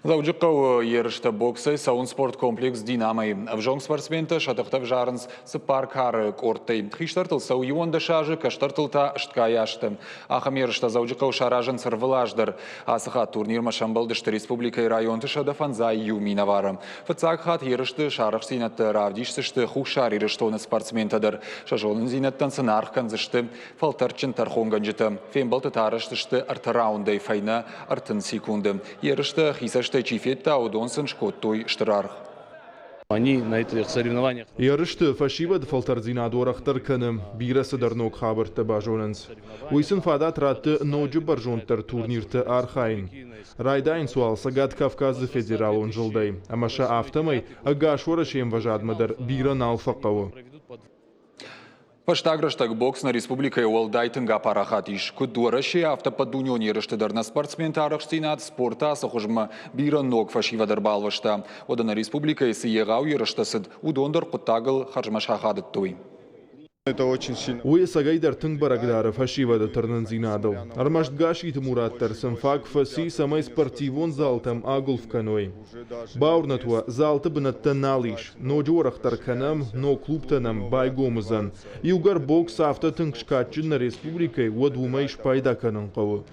Дзӕуджыхъӕуы ерыстӕ боксӕй цӕуынц спорткомплекс «Динамо-йы». Ӕвзонг спортсментӕ сӕ тыхтӕ ӕвзарынц цыппар кары къордтӕй. Хистӕртыл цӕуы 11 азы, кӕстӕртыл та стгай азты. Ахӕм ерыстӕ Дзӕуджыхъӕуы саразынц ӕрвылаз дӕр. Ацы хатт турнирмӕ сӕмбӕлдысты республикӕйы районты 151 минӕвары. Фыццаг хатт ерысты сӕ арӕхстдзинӕдтӕ равдисдзысты Хуссар Ирыстоны спортсментӕ дӕр. Сӕ зонындзинӕдтӕн сын аргъ кӕндзысты фӕлтӕрдджын тӕрхонгӕнджытӕ. Фембӕлдтытӕ арӕзт сты ӕртӕ раундӕй фӕйнӕ 30 секунды. Ерыстӕ хицӕстӕй чи федта, уыдон сын скодтой стыр аргъ. Они на этих соревнованиях. Ерысты фӕсивӕды фӕлтӕрдзинад уӕрӕхдӕр кӕны, бирӕ цыдӕр ног хабӕрттӕ базонынц. Уый сын фадат ратты ноджы бӕрзонддӕр турнирты архайын. Райдайынц уал Цӕгат Кавказы федералон зылдӕй, ӕмӕ сӕ афтӕмӕй ӕгас Уӕрӕсейы ӕмвӕзадмӕ дӕр бирӕ нал фӕхъӕуы. Фӕстаг рӕстӕг бокс нӕ республикӕйы уӕлдай тынг апарахат ис. Куыд Уӕрӕсе, афтӕ ӕппӕтдунеон ерысты дӕр нӕ спортсменты арӕхстдзинад спорты ацы хуызмӕ бирӕ ног фӕсивӕд ӕрбалвӕста. Уӕдӕ нӕ республикӕйы цы егъау ерыстӕ цыд, уыдон дӕр хъуыддагыл хӕрзмӕ сахадыдтой. Уый ӕцӕгӕйдӕр тынг бӕрӕг дары фӕсивӕды тырнындзинадыл. Ӕрмӕст Гасситы Мурат дӕр сын фаг фӕци, цӕмӕй спортивон залтӕм агуылф кӕной. Бауырнӕт уӕ, залты бынӕттӕ нал ис. Ноджы уӕрӕхдӕр кӕнӕм, ног клубтӕ нӕм байгом уыдзӕн. Иугӕр бокс афтӕ тынг скадджын нӕ республикӕйы, уӕд уымӕй спайда кӕнын хъӕуы.